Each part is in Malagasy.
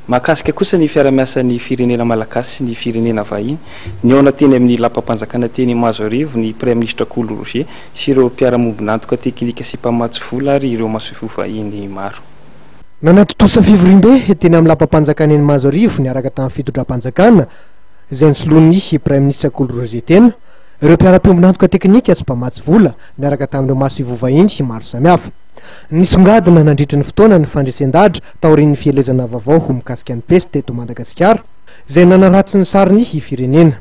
Mahakasika kosa ny fiarahamiasan'ny firenena malagasy sy ny firenena vahiny, nihaona teny amin'ny lapam-panjakana teny Mahazoarivo ny Praiminisitra Kolo Roger sy ireo mpiara-mombon'antoka teknika sy mpamatsy vola ary ireo masoivoho vahiny maro. Nanatontosa fivoriambe teny amin'ny lapam-panjakana eny Mahazoarivo niaraka tamin'ny fitondram-panjakana izay nosoloin'ny Praiminisitra Kolo Roger tena, ireo mpiara-piombon'antoka teknika sy mpamatsy vola niaraka tamin'ireo masoivoho vahiny maro samihafa. Nisongadina nandritry ny fotoana ny fandresen-dahatra taorian'ny fielezana vaovao ho mikasika ny pesta eto Madagasikara, izay nanaratsy ny sarin'ny firenena.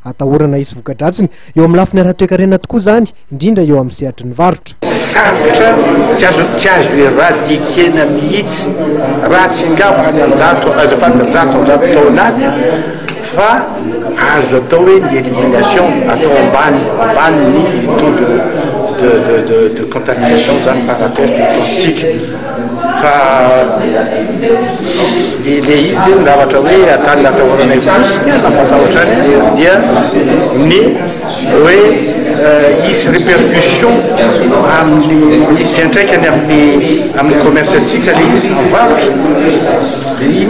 Atahorana hisy voka-dratsiny eo amin'ny lafiny ara-toekarena tokoa izany, indrindra eo amin'ny sehatry ny varotra. Sarotra, tsy azo tsy azo eradiquer-na mihitsy, raha tsy angamba any an-jato, azafady, an-jato an-jato taona any an, fa azo atao hoe ny élimination atao ambany ambany ny taux de de de de de contamination zany par la peste eto amintsika fa le izy zany zavatra hoe atany natahoranay fotsiny nampatahotra any dia ny hoe hisy répercussion amin'ny hisy fiantraikany amin'ny amin'ny commerce antsika le izy mivarotra.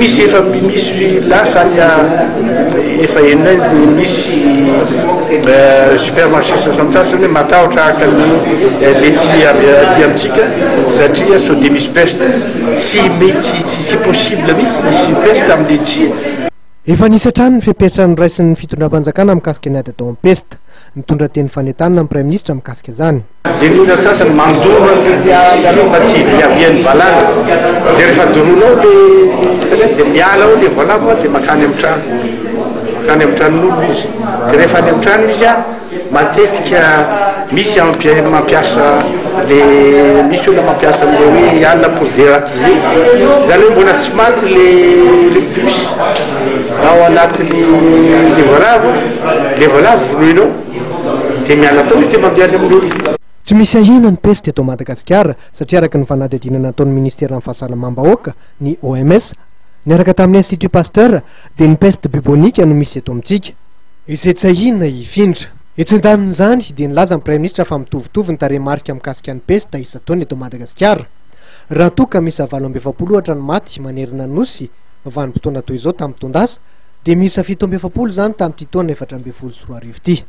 Misy efa misy lasa any efa henonay misy supermarché sasantsasany hoe matahotra haka ny letchi avy aty amintsika satria sao dia misy peste. Tsy mety tsy possible mihitsy ny hisian'ny peste amin'ny letchi. Efa nisy hatrany ny fepetra noraisin'ny fitondram-panjakana mikasika ny ady atao amin'ny pesta. Nitondra teny fanentanana ny Praiminisitra mikasika izany. Zay olona sasany mandoro an'ireny ala ireny mba tsy hiavian'ny valala. Dia rehefa doronao le hitanao dia miala ao le voalavo dia makany amin'ny trano. Makany amin'ny tranon'olona izy. Dia rehefa any amin'ny trano izy an, matetika misy mampiasa le misy olona mampiasa an'le hoe ala pour dératiser. Izany hoe mbola tsy maty le le puce ao anatin'ny le voalavo, le voalavo vonoinao. Dia miala tao izy dia mandeha any amin'ny olona. Tsy misy ahiana ny pesta eto Madagasikara satria araka ny fanadihadiana nataon'ny ministeran'ny fahasalamam-bahoaka, ny OMS, niaraka tamin'ny Institut Pasteur dia ny peste bubonique no misy eto amintsika. Izay tsy ahiana hifindra. Etsy andanin'izany dia nilaza ny Praiminisitra fa mitovitovy ny tarehimarika mikasika ny pesta isan-taona eto Madagasikara. Raha toa ka miisa 48 ohatra ny maty manerana ny Nosy vanim-potoana toy izao tamin'ny taon-dasa dia miisa 47 izany tamin'ity taona 2014 ity.